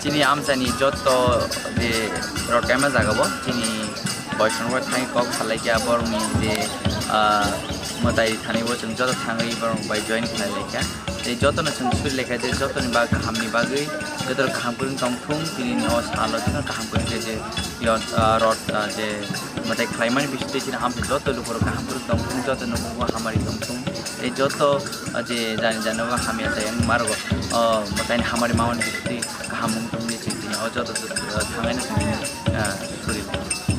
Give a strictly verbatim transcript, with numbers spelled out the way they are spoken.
Chini amchaini joto je rot kaima jaga bo chini boys rok thani kok salai kha borok ni je, ah, mwtai thani bo chwng joto thangwi borok bai join khlai lai kha. Tei joto no chwng suri lai kha je joto ni bag kaham ni bagwi joto kaham kwrwng tong thung tini o salo joto kaham kwrwng khe je yon, ah, rot, ah, je mwtai khlai mani bising tei chini amchaini joto lukurok kaham kwrwng tong thung joto no hamari tong thung tei joto, ah, je jani jani o hamya tei ang marogo, ah, mwtai ni hamari mamani bising. Kaham wng tongni chwng tini o joto, ah, thangnai no tini, ah, suri lai.